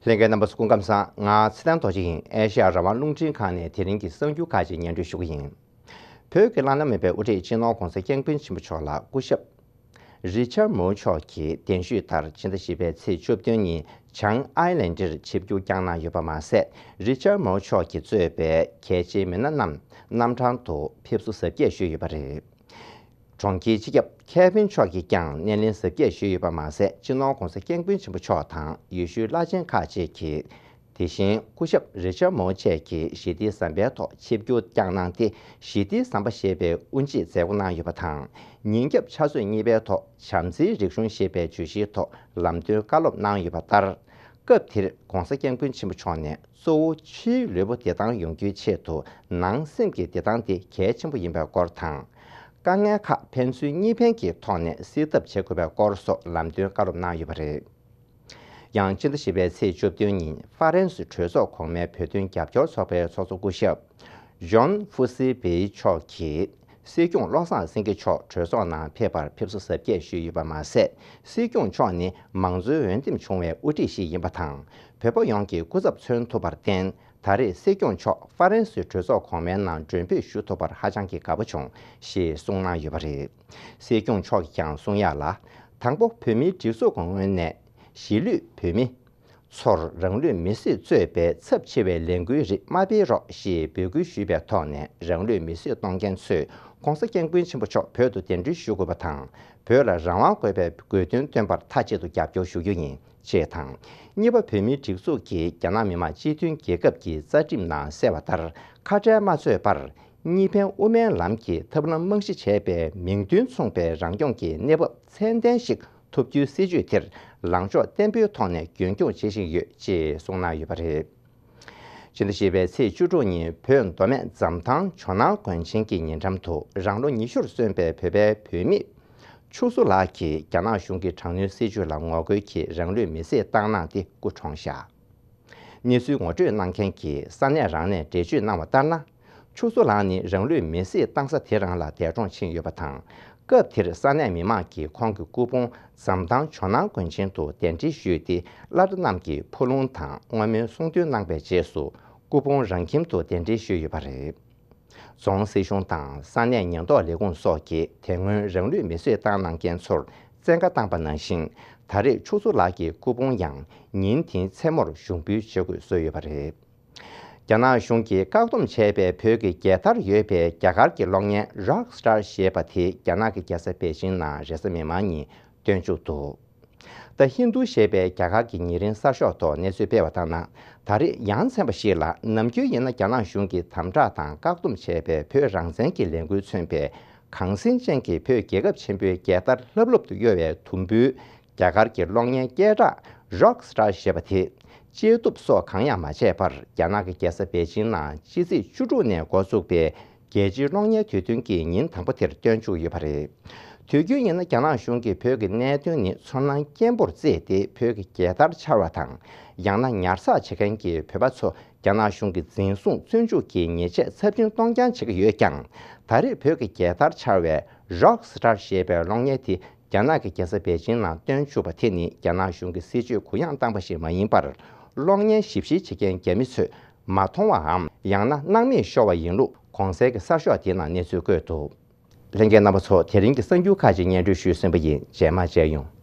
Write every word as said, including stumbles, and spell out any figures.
ལྷན་རྒྱས་རྣམ་པ་ཚོ་སྐུ་ཁམས་བཟང་། ང་ཚེ་བརྟན་རྡོ་རྗེ་ཡིན། ཨེ་ཤེ་ཡ་རང་དབང་རླུང་འཕྲིན་ཁང་ནས་དེ་རིང་གི་གསར་འགྱུར་ཁག་ཅིག་སྙན་སྒྲོན་ཞུ་གི་ཡིན། བོད་ཀྱི་བླ་ན་མེད་པའི་དབུ་ཁྲིད་སྤྱི་ནོར་༧གོང་ས་༧སྐྱབས་མགོན་ཆེན་པོ་མཆོག་ལ་སྐུ་ཞབས་རི་ཆར་མོར་མཆོག་གིས་གདན་ཞུས་ལྟར་སྤྱི་ཟླ་བཞི་པའི་ཚེས་བཅུ་བདུན་ཉིན་བྱང་ཨའི་ལན་ཌར་ཆིབས་བསྒྱུར་བསྐྱངས་གནང་ཡོད་པ་མ་ཟད། རི་ཆར་མོར་མཆོག་གིས་གཙོས་པའི་གལ་ཆེའི་མི་སྣ་རྣམས་རྣམ་གྲངས་ཐོག་ཕེབས་བསུ་གཟབ་རྒྱས་ཞུས་ཡོད་པ་རེད། གྲོང་ཁྱེར་སྤྱི་ཁྱབ་ཁེ་ཕིན་མཆོག་གིས་ཀྱང་སྣེ་ལེན་གཟབ་རྒྱས་ཞུས་ཡོད་པ་མ་ཟད། སྤྱི་ནོར་༧གོང་ས་༧སྐྱབས་མགོན་ཆེན་པོ་མཆོག་དང་ཡེ་ཤུའི་བླ་ཆེན་ཁག་ཅིག་གིས། དེ་བཞིན་སྐུ་ཞབས་རི་ཆར་མོར་བཅས་ཀྱིས་ཞི་བདེའི་ཟམ་པའི་ཐོག་ཆིབས་བསྒྱུར་བསྐྱངས་གནང་སྟེ། ཞི་བདེའི་ཟམ་པ་ཞེས་པའི་དབུ་འབྱེད་མཛད་སྒོ་གནང་ཡོད་པ་དང་། ཉིན་རྒྱབ་ཆུ་ཚོད་གཉིས་པའི་ཐོག་བྱམས་བརྩེའི་རིག་གཞུང་ཞེས་པའི་བརྗོད་གཞིའི་ཐོག་ལམ་སྟོན་བཀའ་སློབ་གནང་ཡོད་པ་ལྟར། སྐབས་དེར་༧གོང་ས་༧སྐྱབས་མགོན་ཆེན་པོ་མཆོག་ནས་གཙོ་བོ་ཕྱིའི་ལུས་པོ་བདེ་ཐང་ཡོང་རྒྱུའི་ཆེད་དུ་ནང་སེམས་ཀྱི་བདེ་ཐང་དེ་གལ་ཆེན་པོ་ཡིན་པའི་སྐོར་དང་། དཀའ་ངལ་ཁག་ཕན་ཚུན་གཉིས་ཕན་གྱི་ཐོག་ནས་སེལ་ཐབས་བྱེད་དགོས་པའི་སྐོར་སོགས་ལམ་སྟོན་བཀའ་སློབ་གནང་ཡོད་པ་རེད། ཡང་སྤྱི་ཟླ་བཞི་པའི་ཚེས་བཅུ་བདུན་ཉིན་ཧྥ་རན་སི་གྲོས་ཚོགས་གོང་མའི་བོད་དོན་རྒྱབ་སྐྱོར་ཚོགས་པའི་ཚོགས་གཙོ་སྐུ་ཞབས་ཇོན་ཧྥུ་སི་བེའི་མཆོག་གིས་སྲིད་སྐྱོང་བློ་བཟང་སེང་གེ་མཆོག་གྲོས་ཚོགས་ནང་ཕེབས་པར་ཕེབས་བསུ་གཟབ་རྒྱས་ཞུས་ཡོད་པ་མ་ཟད། སྲིད་སྐྱོང་མཆོག་ནི་མང་གཙོའི་འོས་འདེམས་བྱུང་བའི་དབུ་ཁྲིད་ཞིག་ཡིན་པ་དང་། བོད་པ་ཡོངས་ཀྱི་སྐུ་ཚབ་མཚོན་ཐུབ་པར་བརྟེན། ད་རེས་སྲིད་སྐྱོང་མཆོག་ཧྥ་རན་སི་གྲོས་ཚོགས་གོང་མའི་ནང་མགྲོན་འབོད་ཞུ་ཐུབ་པར་ཧ་ཅང་གི་དགའ་པོ་བྱུང་ཞེས་གསུངས་གནང་ཡོད་པ་རེད། སྲིད་སྐྱོང་མཆོག་གིས་ཀྱང་གསུང་ཡག་ལ། དང་པོ་བོད་མིའི་སྒྲིག་འཛུགས་ཀྱི་ངོས་ནས་གཞིས་ལུས་བོད་མི་ཚོར་རང་ལུས་མེར་སྲེག་གཙོས་པའི་ཚབས་ཆེ་བའི་ལས་འགུལ་རིགས་མ་སྤེལ་རོགས་ཞེས་འབོད་སྐུལ་ཞུས་པའི་ཐོག་ནས། རང་ལུས་མེར་སྲེག་གཏོང་མཁན་ཚོས་༧གོང་ས་༧སྐྱབས་མགོན་ཆེན་པོ་མཆོག་བོད་དུ་གདན་འདྲེན་ཞུ་དགོས་པ་དང་། བོད་ལ་རང་དབང་དགོས་པའི་དགོས་འདུན་བཏོན་པར་མཐའ་གཅིག་ཏུ་རྒྱབ་སྐྱོར་ཞུ་རྒྱུ་ཡིན། ཅེས་དང་། གཉིས་པ། བོད་མིའི་སྒྲིག་འཛུགས་ཀྱིས་རྒྱ་ནག་མི་དམངས་སྤྱི་མཐུན་རྒྱལ་ཁབ་ཀྱི་རྩ་ཁྲིམས་ནང་གསལ་བ་ལྟར། ཁ་བྲལ་མ་བཟོས་པར། གཉིས་ཕན་དབུ་མའི་ལམ་གྱི་ཐབས་ལམ་རྨང་གཞི་བྱས་པའི་མིང་དོན་མཚུངས་པའི་རང་སྐྱོང་གི་གནས་བབ་ཚད་ལྡན་ཞིག་ཐོབ་རྒྱུའི་སྲིད་བྱུས་དེར་ལངས་ཕྱོགས་བརྟན་པོའི་ཐོག་ནས་རྒྱུན་འཁྱོངས་བྱེད་བཞིན་ཡོད་ཅེས་གསུངས་གནང་ཡོད་པ་རེད། སྤྱི་ཟླ་བཞི་པའི་ཚེས་བཅུ་དྲུག་ཉིན་བོད་མདོ་སྨད་འཛམ་ཐང་ཇོ་ནང་དགོན་ཆེན་གྱི་ཉེ་འགྲམ་དུ་རང་ལོ་ཉི་ཤུར་སོན་པའི་བོད་པའི་བུད་མེད་ཆུ་བཟོ་ལགས་ཀྱིས་རྒྱ་ནག་གཞུང་གི་དྲག་གནོན་སྲིད་བྱུས་ལ་ངོ་རྒོལ་གྱིས་རང་ལུས་མེར་སྲེག་བཏང་གནང་སྟེ་སྐུ་གྲོངས་བཞག་གནས་ཚུལ་ངོ་སྤྲོད་གནང་མཁན་གྱིས་ས་གནས་རང་ནས་འགྲེལ་བརྗོད་གནང་བ་ལྟར་ན། ཆུ་བཟོ་ལགས་ནི་རང་ལུས་མེར་སྲེག་བཏང་ས་དེ་རང་ལ་འདས་གྲོངས་ཕྱིན་ཡོད་པ་དང་། སྐབས་དེར་ས་གནས་མི་མང་གིས་ཁོང་གི་སྐུ་ཕུང་འཛམ་ཐང་ཇོ་ནང་དགོན་ཆེན་དུ་གདན་འདྲེན་ཞུས་ཏེ། བླ་གྲྭ་རྣམས་ཀྱིས་ཕུ་ལུང་དང་བསྔོ་སྨོན་གསུང་འདོན་གནང་བའི་རྗེས་སུ། སྐུ་ཕུང་རང་ཁྱིམ་དུ་གདན་འདྲེན་ཞུས་ཡོད་པ་རེད། རྫོང་སྲིད་གཞུང་དང་ས་གནས་ཉེན་རྟོག་ལས་ཁུངས་སོགས་ཀྱིས་དེ་སྔོན་རང་ལུས་མེར་སྲེག་བཏང་གནང་མཁན་ཚོར་བཙན་བཀའ་བཏང་པ་ནང་བཞིན། ད་རེས་ཆུ་བཟོ་ལགས་ཀྱི་སྐུ་ཕུང་ཡང་ཉིན་དེའི་མཚན་མོར་ཞུགས་འབུལ་བྱེད་དགོས་བཟོས་ཡོད་པ་རེད། རྒྱ་ནག་གཞུང་གིས་བཀག་སྡོམ་བྱས་པའི་བོད་ཀྱི་རྒྱལ་དར་ཡོད་པའི་རྒྱ་གར་གྱི་གློག་བརྙན་Rock Star ཞེས་པ་དེ་རྒྱ་ནག་གི་རྒྱལ་ས་པེ་ཅིང་ནང་རེས་གཟའ་མིག་དམར་ཉིན་སྟོན་བཅུག་འདུག་ད་ཧིན་རྡུ་ཞེས་པའི་རྒྱ་གར་གྱི་ཉེ་རིང་གསར་ཤོག་ཐོག་གནས་ཚུལ་སྤེལ་བ་ལྟར་ན། ད་རེས་ཡ་མཚན་པ་ཞིག་ལ། ནམ་རྒྱུན་ཡིན་ན་རྒྱ་ནག་གཞུང་གིས་དམ་དྲག་དང་བཀག་སྡོམ་བྱས་པའི་བོད་རང་བཙན་གྱི་ལས་འགུལ་མཚོན་པའི་གངས་སེང་ཅན་གྱི་བོད་རྒྱལ་ཁབ་ཆེན་པོའི་རྒྱལ་དར་ལྷབ་ལྷུབ་ཏུ་གཡོ་བའི་དུམ་བུའི་རྒྱ་གར་གྱི་གློག་བརྙན་སྐད་གྲགས་Rock Star ཞེས་པ་དེ། དཔྱད་བཏུབ་སོགས་གང་ཡང་མ་བྱས་པར། རྒྱ་ནག་གི་རྒྱལ་ས་པེ་ཅིང་ནང་ཕྱི་ཚེས་བཅུ་དྲུག་ནས་འགོ་བཙུགས་པའི་རྒྱལ་སྤྱིའི་གློག་བརྙན་དུས་སྟོན་གྱི་ཉིན་དང་པོ་དེར་སྟོན་བཅུག་ཡོད་པ་རེད། དུས་རྒྱུན་ཡིན་ན་རྒྱ་ནག་གཞུང་གིས་བོད་ཀྱི་གནད་དོན་ནི་ཚོར་སྣང་སྐྱེན་པོར་བརྩིས་ཏེ། བོད་ཀྱི་རྒྱལ་དར་འཕྱར་བ་དང་། ཡང་ན་ཉར་ཚགས་བྱེད་མཁན་གྱི་བོད་པ་ཚོ་རྒྱ་ནག་གཞུང་གི་འཛིན་བཟུང་བཙོན་འཇུག་གི་ཉེས་ཆད་ཚབས་ཆེན་གཏོང་རྐྱང་བྱེད་ཀྱི་ཡོད་ཀྱང་། ད་རེས་བོད་ཀྱི་རྒྱལ་དར་འཕྱར་བའི་Rock Star ཞེས་པའི་གློག་བརྙན་དེ་རྒྱ་ནག་གི་རྒྱལ་ས་པེ་ཅིང་ནང་སྟོན་བཅུག་པ་དེ་ནི། རྒྱ་ནག་གཞུང་གི་སྲིད་བྱུས་གུ་ཡངས་བཏང་པ་ཞིག་མ་ཡིན་པར། གློག་བརྙན་ཞིབ་བཤེར་བྱེད་མཁན་རྒྱ་མི་ཚོས་མ་མཐོང་བའམ། ཡང་ན་སྣང་མེད་ཤོར་བ་ཡིན་ལུགས་གོང་གསལ་གྱི་གསར་ཤོག་དེའི་ནང་གནས་ཚུལ་བཀོད་འདུག་ལྷན་རྒྱས་རྣམ་པ་ཚོ། དེ་རིང་གི་གསར་འགྱུར་ཁག་ཅིག་སྙན་སྒྲོན་ཞུས་ཟིན་པ་ཡིན། རྗེས་མ་མཇལ་ཡོང་།